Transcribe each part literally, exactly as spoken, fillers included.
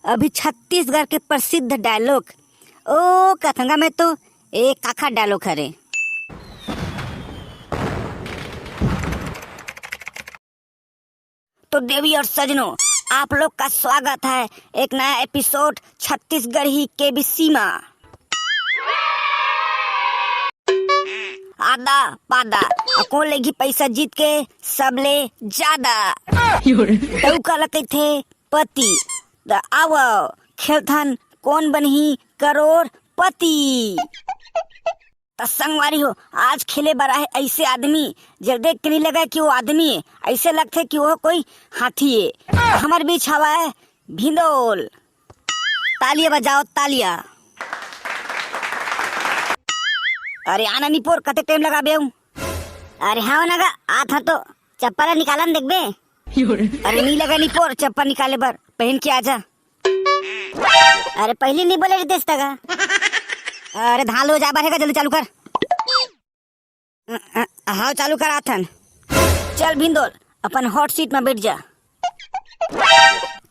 अभी छत्तीसगढ़ के प्रसिद्ध डायलॉग, ओ कथंगा में तो एक आखा डायलॉग हरे। तो देवी और सजनों, आप लोग का स्वागत है एक नया एपिसोड छत्तीसगढ़ी केबीसी में। आदा पादा, अ कोन लेगी पैसा जीत के सबले ज्यादा। दऊ काला कहिथे पति। त आवो खेलथन कोन बनही करोड़पति। त संगवारी हो, आज खेले बर आहे ऐसे आदमी, जे देख के नहीं लगे कि वो आदमी है, ऐसे लगथे कि वो कोई हाथी है। हमर बीच हवा है भिंदोल। तालियां बजाओ, तालियां। अरे आना निपोर, कते टाइम लगाबे हूँ? अरे हाँ ना गा, आत हा तो चप्पल निकालन देखबे। अरे नहीं लगा निपोर, चप्पल निकाले बर, पहन के आजा। अरे पहले नहीं बोले रहते तगा। अरे धान लो जा बर है का, जल्दी चालू कर। अ, अ, हाँ, चालू कर आथन। चल भिंदोल, अपन हॉट सीट में बैठ जा।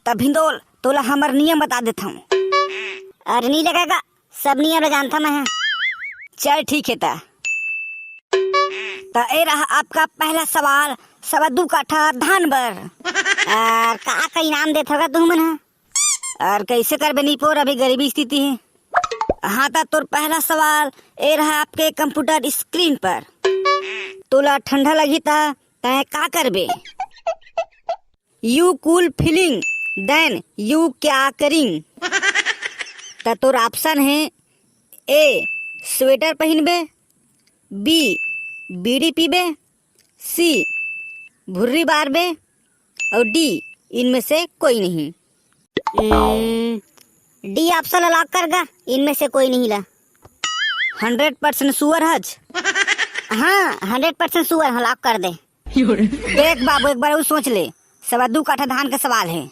त भिंदोल, तोला हमर नियम बता देथंव। अरे नहीं लगेगा, सब नियम ल जानथंव मैं। चल ठीक है त। त ए रहा आपका पहला सवाल, सवा दू काठा धान बर। और का का इनाम देत होगा तुम मन ह? और कैसे करबे निपोर, अभी गरीबी स्थिति है। हाँ, त तोर पहला सवाल ए रहा आपके कंप्यूटर स्क्रीन पर, तोला ठंडा लगी त तय का करबे? You cool feeling, then you क्या करिंग? त तोर ऑप्शन है, ए स्वेटर पहनबे, बी बीड़ी पीबे, सी भुर्री बारबे, और डी इनमें से कोई नहीं। डी ऑप्शन ला लॉक कर गा, इनमें से कोई नहीं ला। हंड्रेड परसेंट श्योर हच? हाँ, हंड्रेड परसेंट श्योर हूँ, लॉक कर दे। देख बाबू, एक बार और सोच ले, सवा दू काठा धान का सवाल है।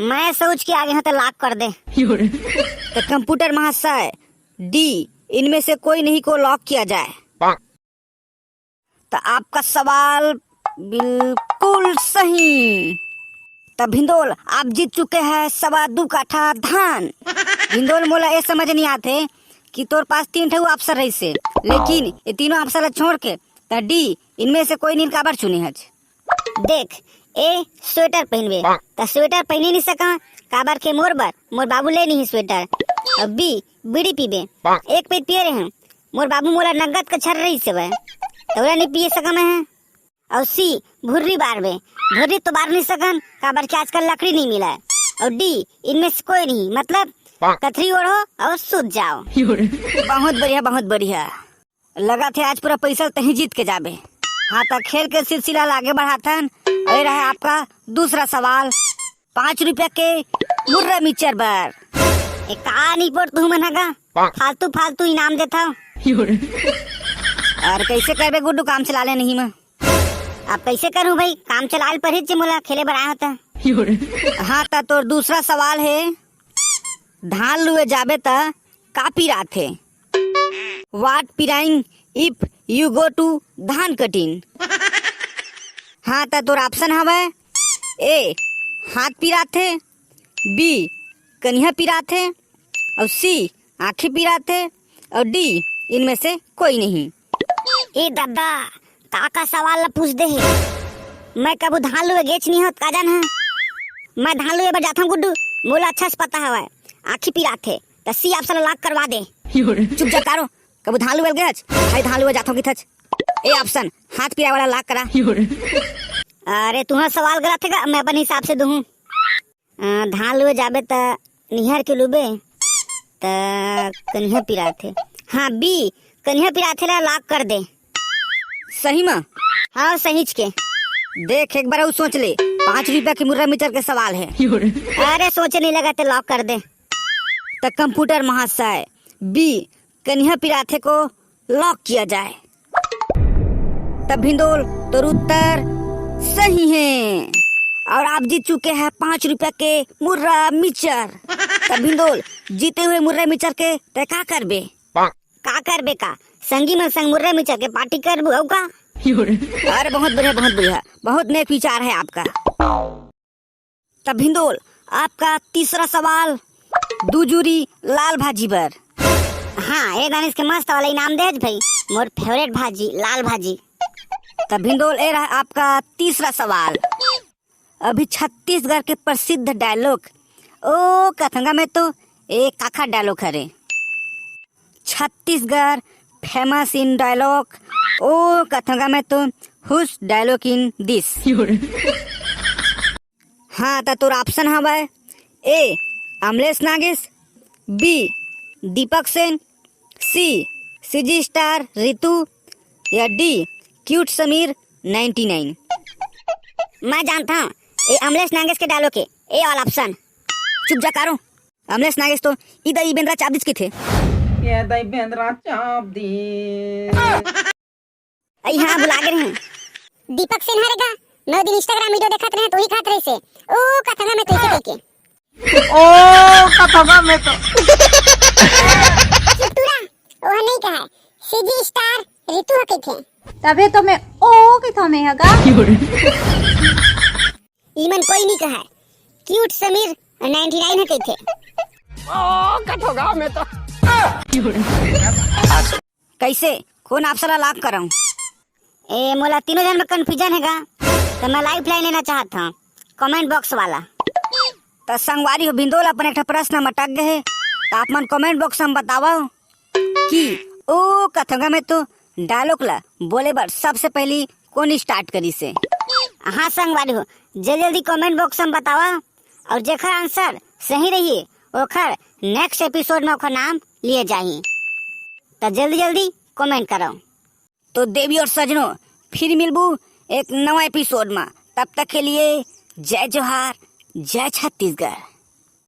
मैं सोच के आगे हूँ तो लॉक कर दे। तो कंप्यूटर महाशय, डी इनमें से कोई नहीं को लॉक किया जाए। त आपका सवाल बिल्कुल सही। त भिंदोल, आप जीत चुके हैं सवा दू काठा धान। भिंदोल, मोला ए समझ नहीं आते कि तोर पास तीन ठो ऑप्शन रहिसे, लेकिन ये तीनों ऑप्शन ला छोड़ के त डी इनमें से कोई नहीं काबर चुने हच? देख, ए स्वेटर पहनबे, त स्वेटर पहने नहीं सका, काबर के मोर बर मोर बाबू ले नहीं स्वेटर। और बी बीड़ी पीबे, एक पैक पिए रहे हूँ, मोर बाबू मोला नगद का छर रही से वह, तोला नहीं पिए सका मैं है। और सी भुर्री बारबे, भुर्री तो बार नहीं सकन, काबर के आजकल लकड़ी नहीं मिला है। और डी इनमें से कोई नहीं, मतलब कथरी ओढ़ो और सूत जाओ। बहुत बढ़िया, बहुत बढ़िया। लगा थे आज पूरा पैसा तही जीत के जाबे। हाँ, त खेल के सिलसिला ला आगे बढ़ाथन। अरे रहे आपका दूसरा सवाल, पाँच रुपया के मुर्रा मिचर बर। ए, का निपोर तू मन ह गा? फालतू, फालतू इनाम देथव। और कैसे करबे गुड्डू, काम चला ले नहीं मैं। अब कैसे करूं भाई, काम चला ले पर ही मोला खेले बर आया होता। हाँ, त तोर दूसरा सवाल है, धान लुए जाबे त का पिराथे? What पिराइंग if you go to धान कटिंग? हाँ, त तोर ऑप्शन हवय, ए हाथ पिराथे, बी कनिहा पिराथे, और सी आँखी पिराथे, और डी इनमें से कोई नहीं। ए दादा, का का सवाल ला पूछ दे हे? मैं कभू धान लुए गेच नहीं होत, का जान है? मैं धान लुए बर जाथंव गुड्डू, मोला अच्छा से पता हवय, आँखी पिराथे, त सी ऑप्शन ला लॉक करवा दे। चुप जा तारो, कभू धान लुए गेच? भाई धान लुए जाथंव किथच। ए ऑप्शन, हाथ पिराए वाला लॉक करा। अरे तुहर सवाल गलत है का? मैं अपन हिसाब से दूहूँ। अ, धान लुए जाबे त निहर के लुबे त कनिहा पिराथे। हाँ, बी कनिहा पिराथे ला लॉक कर दे। सही में? हाँ, सहीच के। देख, एक बार और सोच ले, पाँच रुपया के मुर्रा मिचर के सवाल है। अरे सोचे नहीं लगा, ते लॉक कर दे। त कंप्यूटर महाशय, बी कनिहा पिराथे को लॉक किया जाए। तब भिंदोल, तोर उत्तर सही है और आप जीत चुके हैं पाँच रुपया के मुर्रा मिचर। तब भिंदोल, जीते हुए मुर्रा मिचर के तय का करबे? का करबे का? संगी मन संग मुर्रा मिचर के पार्टी करबू, अउ का? अरे बहुत बढ़िया, बहुत बढ़िया, बहुत नेक विचार है आपका। तब भिंदोल, आपका तीसरा सवाल, दू जूरी लाल भाजी बर। हाँ, ए दानिश के मस्त वाला इनाम देज भाई, मोर फेवरेट भाजी, लाल भाजी। त भिंदोल, ए रहा आपका तीसरा सवाल। अभी छत्तीसगढ़ के प्रसिद्ध डायलॉग, ओ कथंगा में तो एक आखा डायलॉग हरे। छत्तीसगढ़ फेमस इन डायलॉग, ओ कथंगा में तो हुस डायलॉग इन दिस। हाँ, त तोर ऑप्शन हवय, ए अमलेश नागेश, बी दीपक सेन, सी सीजी स्टार रितु, या D cute Sameer ninety nine. मैं जानता हूँ, ए अमलेश नागेश के डायलॉग के, ए वाला ऑप्शन। चुप जा कारो, अमलेश नागेश तो ई दई बेंदरा चाप दिस किथे। ये दई बेंदरा चाप दिस। अई हाँ, भुला गे रहे। दीपक सेन हरे गा, मैं दिन Instagram वीडियो देखत रहे, तो ही खात रहे से। ओ कथंगा में तो इसे कह के। ओ कथंगा में तो। चितूरा, ओह नहीं कहा, सीजी स्टार रितु ह कहिथे। तभे तो मैं ओ कहिथों में ह गा। इमन कोई नहीं कहा, क्यूट समीर नाइंटी नाइन ह कहिथे। ओ कथंगा में तो। कैसे, कौन ऑप्शन ला लॉक करऊं? ए, मोला तीनों झन में कन्फ्यूजन हे गा, त मैं लाइफ लाइन लेना चाहत हूँ, कमेंट बॉक्स वाला। त संगवारी हो, भिंदोल अपन एक ठा प्रश्न म अटक गए हे, त आप मन कमेंट बॉक्स में बतावव कि ओ कथंगा में तो डायलॉग ला बोले बर सबसे पहली कौन स्टार्ट करिस हे? हाँ संगवारी हो, जल्दी जल्दी कमेंट बॉक्स में बतावव, और जेकर आंसर सही रही, ओकर नेक्स्ट एपिसोड में ओकर नाम लिए जाही। त जल्दी जल्दी कमेंट करव। तो देवी और सजनों, फिर मिलबू एक नवा एपिसोड में। तब तक के लिए जय जोहार, जय छत्तीसगढ़।